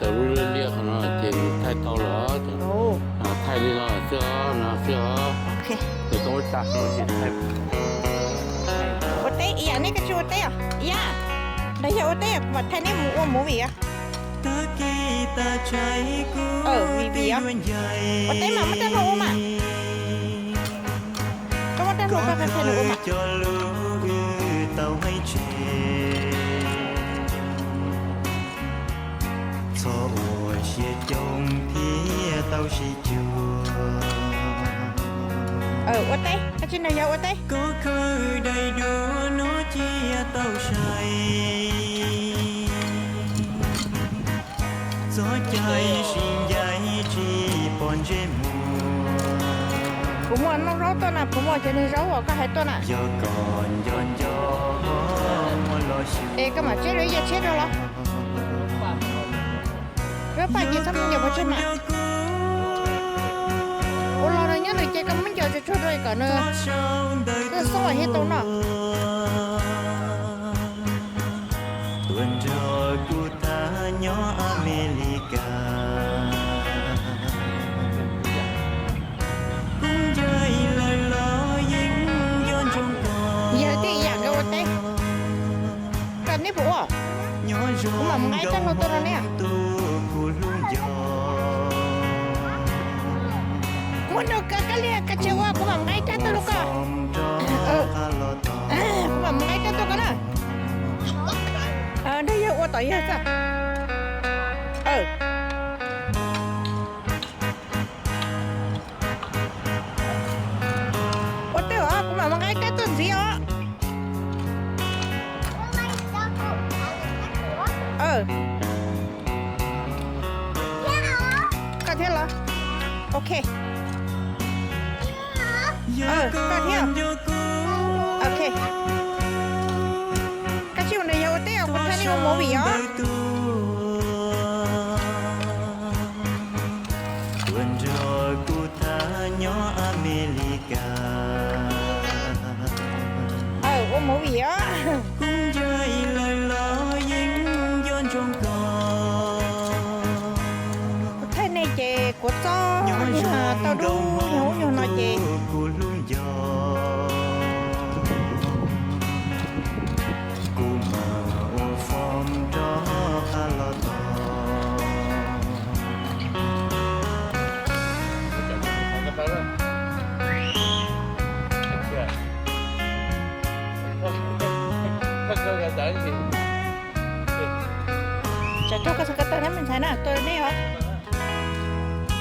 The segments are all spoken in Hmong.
Cov lub liaj liaj qhov no ces nws thaij tau lawm, thaij li no xwb no xwb os. Ces koj muab tsa ces thaij. Ua teb ib yam, nej koj tsis ua teb os? Ib yam, nrog yawg ua teb, kuv mam thaij neb mus ua movie os. Ua teb mas muab rab hlau ua mas. Koj muab rab hlau koj thaij nws ua mas. Txhob ua siab coob thiab tau sib cuag. Ua teb, koj tsis nrog yawg ua teb. Koj khaws daim duab no cia tau sai. Txoj cai sib ncaim tsis pom ntsej muag. Kuv muaj noj zaub tuaj na, kuv muaj cov niag zaub uas koj hais tuaj na. Yog koj nco nco muab los xyuas. Es koj mam tseb rau ib co tshiab rau los. Zaub paj ces txhob muab ncaws pov tseg mas. Ua los nws nyob nws ces koj muab ncaws tsuag tsuag rau kom nws xoob thiab tau noj. Tuaj nrog kuv tham nyob Amelikas. Kuv ncaim lawm los yeej nco ntsoov koj. Yawg thiaj yam nkawd ua teb. Koj neb puas ua? Kuv mam mus nqa ib rab hlau tuaj rau neb. Kuv nug koj, koj liag koj tsis ua, kuv mam nqa ib rab tuaj rau koj. Kuv mam mus nqa ib rab tuaj koj na. Nrog yawg ua tom yawg xwb. Ua teb os, kuv mam mus nqa ib rab tuaj ntxiv os. Koj thiab los? Ok. Koj thiab. Ok. Koj tsis ua nrog yawg ua teb os, kuv thaij nej ua movie os. Tuaj nrog kuv tham nyob Amelikas. Ua movie os. Kuv ncaim lawm los yeej nco ntsoov koj. Kuv thaij nej ces kuv txob nyuag tau dub nyuag ub nyuag no ces kuv hlub nco. Kuv mam ua fom rov qab los tos. Tsam rau koj txhais ko taw na me ntxhais na, tuaj nej os.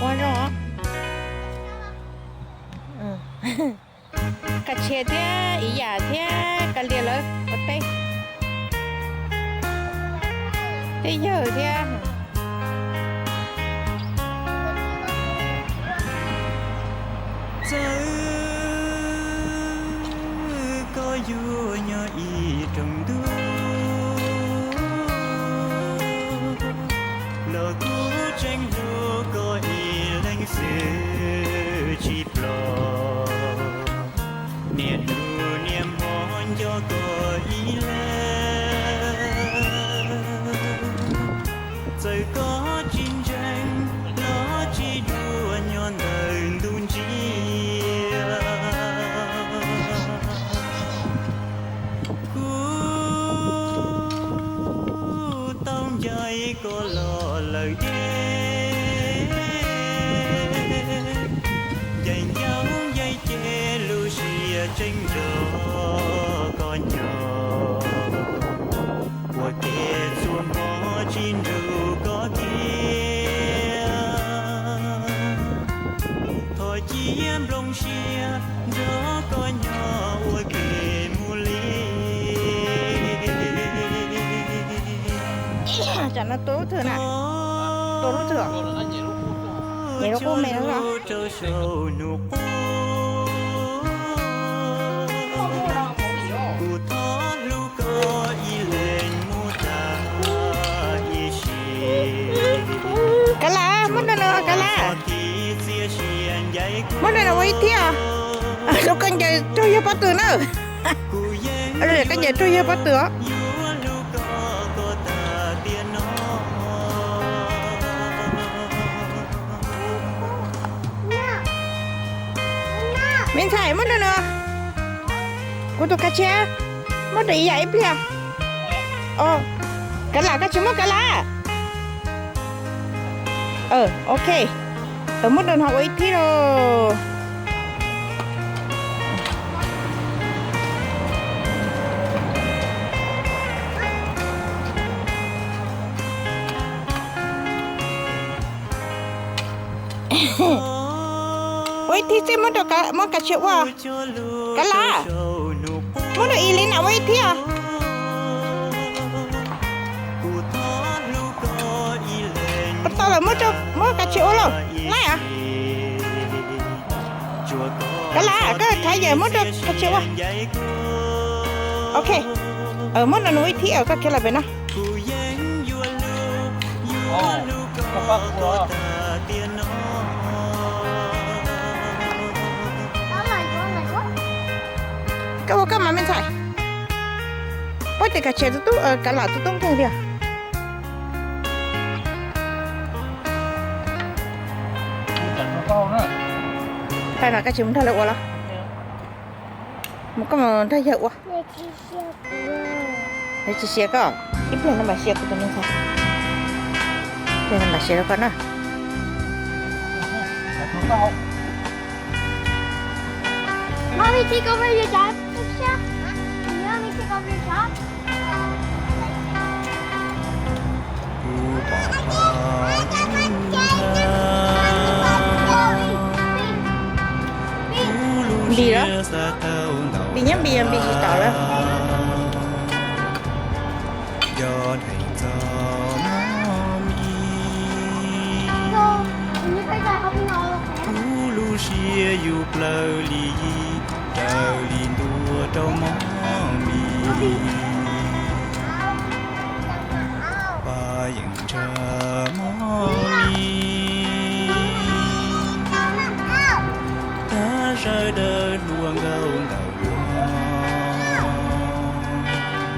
Ua zoo os. Koj Tshia thiab Ib Yam thiab Koj Liag lawv ua teb. Thiab yawg thiab. Txawm koj yuav nyob ib rooj ntuj los kuv tseem hlub koj ib leeg xwb tsis ploj. Niaj hnub niaj hmo nco koj ib leeg. Txawm koj tsis ntseeg los tsis dua nyob ntawm ntuj ntsiag. Kuv tau ncaim koj los lawm deb. Ncaim ncaub ncaim ceg lub siab tseem nrog koj nyob. Ua ke txhua hmo tsis nrug koj kiag. Thov cia nplooj siab nrog koj nyob ua ke mus li. Tsam no tua lub twg na? Tua lub twg? Nyem lub qub me no. Rau saum hnub qub kuv thov hlub koj ib leeg mus tag ib sim. Kav Lam, muab nws no Kav Lam. Muab nws no ua ib thiab. Rau koj ncaws raug yawg pob tw na. Koj ncaws raug yawg pob tw os. Me ntxhais, muab rau nws. Kuv tus kav tshiab, muab rau ib yam ib pliag. Kav lam, koj tsis muab kav lam? Ok, muab rau nws ua ib thib lauj. Ua ib thib xwb, muab kav tshiab ua. Kav lam, muab rau Ilina ua ib thib os. Ua tau lawm, muab kav tshiab ua lauj. Laij os. Kav lam, koj thav yawm muab rau kav tshiab ua. Ok, muab rau nws ua ib thib os, koj khiav los pem no. Koj ua koj mas me ntxhais. Puab tias kav tshiab tub tub, kav lam tub tub nkeeg tiag. Pais mas koj tsis mus nrog lawv ua los? Mus koj mus nrog yawg ua. Lawv tsis siav koj, ib pliag no mam siav kuv tus me ntxhais. Ib pliag no mam siav rau koj na. Mommy, take over your job, Patricia. You want me to take over your job? Npis lawm, npis nyob npis, npis tsis tau lawm. Kuv lub siab yus plaws li yig raws li ntua rau mog mis. Pab yeej ntshaw mog mis, tag sawv daws hluas nkauj ntawm no.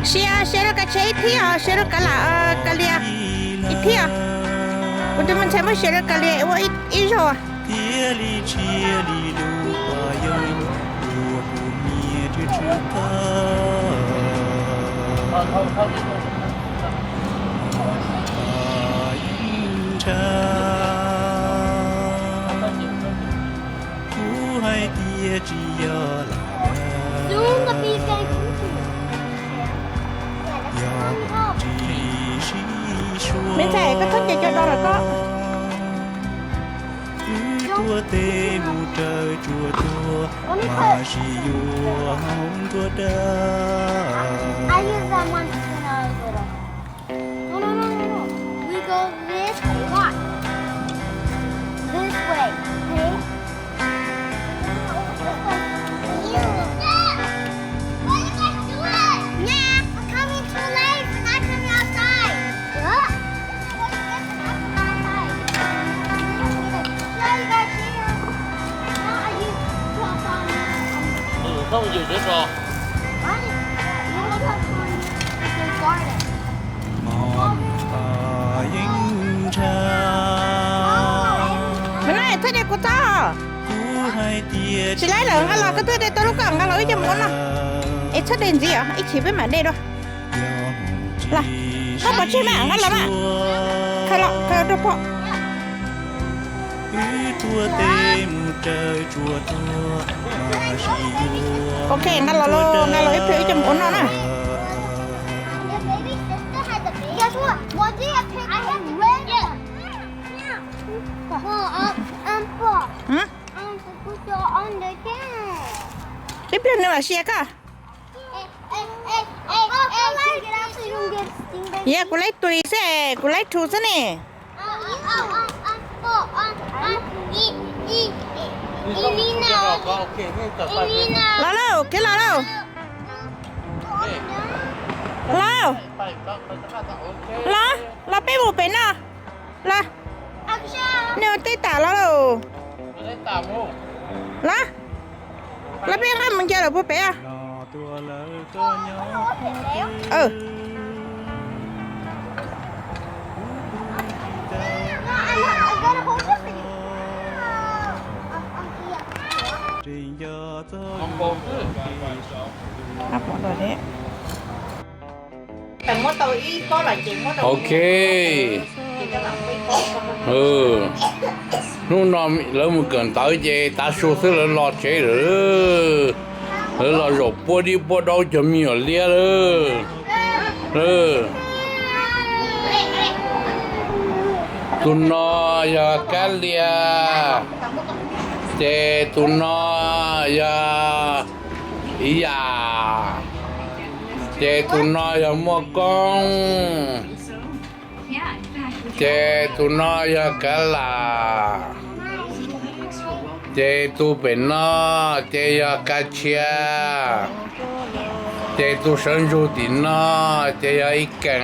Siav, siav rau kav tshiab ib thib os, siav rau kav lam, kav lias ib thib os. Kuv tus me ntxhais muab siav rau kav lias ua ib zaug. Thiaj li tshiab li lub pab yeej ua kuv niam tsw tsw tag. Pab yeej ntshaw, kuv hais tias tsis yog lam dag, yog kuv tsis sib suav. Me ntxhais, koj txhob ncaws cov do lawm koj. Wb tuav tes mus raws tsuas tuag, mas sib yuav hauv nruab dag. No, no, no, no, no. We go this way. Watch. This way. Okay? This way. Ew. What are you guys doing? Yeah, I'm coming to life and I'm coming outside. What? This is what you get for coming outside. No, you guys see her? No, are you too up on me? Không chịu trước rồi. What? You look up on me. It's your garden. Mog pab yeej ntshaw. Mus no es txhob de kuv txob. Kuv hais tias tsis laib lawm, nqa los koj twb de tau lub koj nqa los wb coj mus ua noj. Es txhob de ntxiv os, ib chim peb mam de dua. Los, koj pov tseg mas nqa los mas. Khaws los, khaws los rau pog. Wb tuav tes mus raws tsuas tuag, mas sib yuav. Ok, nqa los lauj, nqa los ib pliag wb coj mus ua noj na. Guess what? One day I picked up red. Well, um, um, Pop. Hm? I'm supposed to understand. Ib pliag nws mam siav koj. Yog kuv laib tui xwb, kuv laib tru xwb ne. Los lauj, khiav los lauj. Los, los, los peb mus pem no. Los, nws ua tej tam los lauj. Los, los peb nqa mus ncaws lawm puag pem. Ok. Hnub no lawv mus kawm ntawv ces tav su xwb lawv los tsev lawm. Lawv los zaum puab dib puab daub cov me nyuam liab lawm. Tus no yog Kab Lias, ces tus no yog Iv Yam, ces tus no yog Muaj Koob, ces tus no yog Kav Lam, ces tus pem no ces yog Kav Tshia, ces tus sawv ntsug tim no ces yog Ib Keem,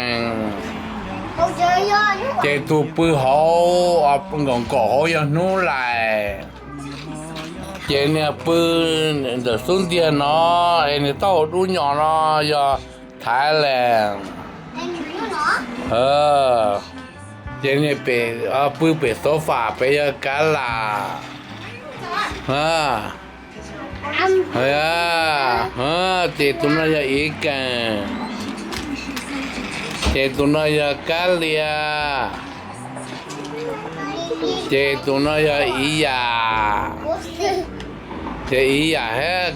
ces tus pw hauv nkaum nkaum hauv yog Hnub Laim, ces niag pw ntawm xub ntiag no es niag taub hau dub nyos no yog Thailand. Ces niag pw pem sofa pem yog Kav Lam. Ces tus no yog Iv Keem, ces tus no yog Kab Lias, ces tus no yog Iv Yam, ces Iv Yam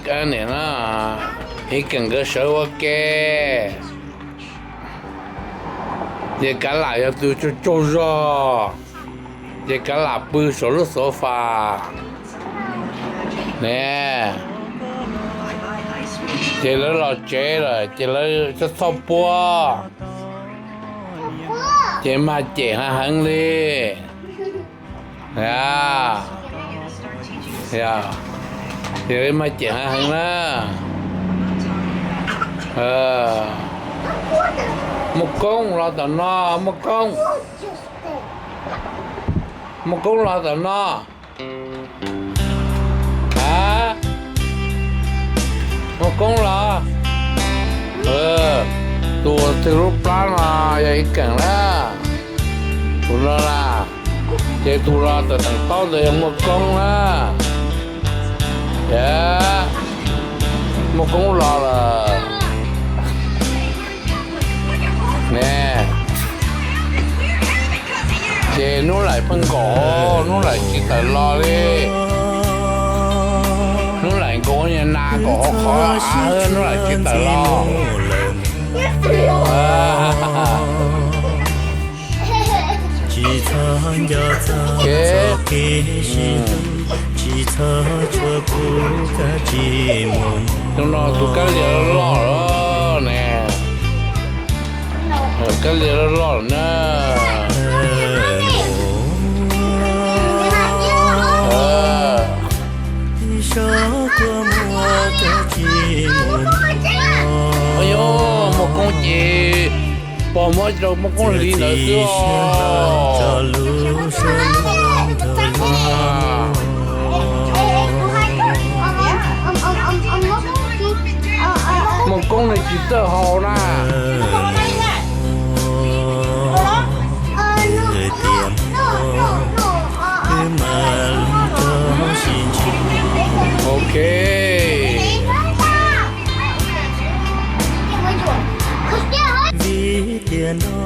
thiab niam no, Iv Keem nkawd sawv ua ke. Ces Kav Lam yog tus tsaug tsaug zog, ces Kav Lam pw saum lub sofa ne. Ces lawv los tsev lawm ces lawv txhob txhoj puab, ces mag cem heev heev li. Ces mag cem heev heev na. Muaj Koob los tom no, Muaj Koob. Muaj Koob los tom no. A, Muaj Koob los. Tus twg lub plab no yog Iv Keem na. Tus no na, ces tus los tom neem taub ntawd yog Muaj Koob na. Muaj Koob los lawm ne. Ces Hnub Laim pheej nkaum, Hnub Laim tsis tawm los li. Hnub Laim nkaum ua niag nas nkaum hauv qhov av, Hnub Laim tsis tawm los. Tus no tus Kab Lias loj loj ne. Kab Lias loj loj na. Yog Muaj Koob ces pog muab rau Muaj Koob hliv ntawd xwb os. Muaj Koob nws tsis txawj haus na. Ok. Vim tias no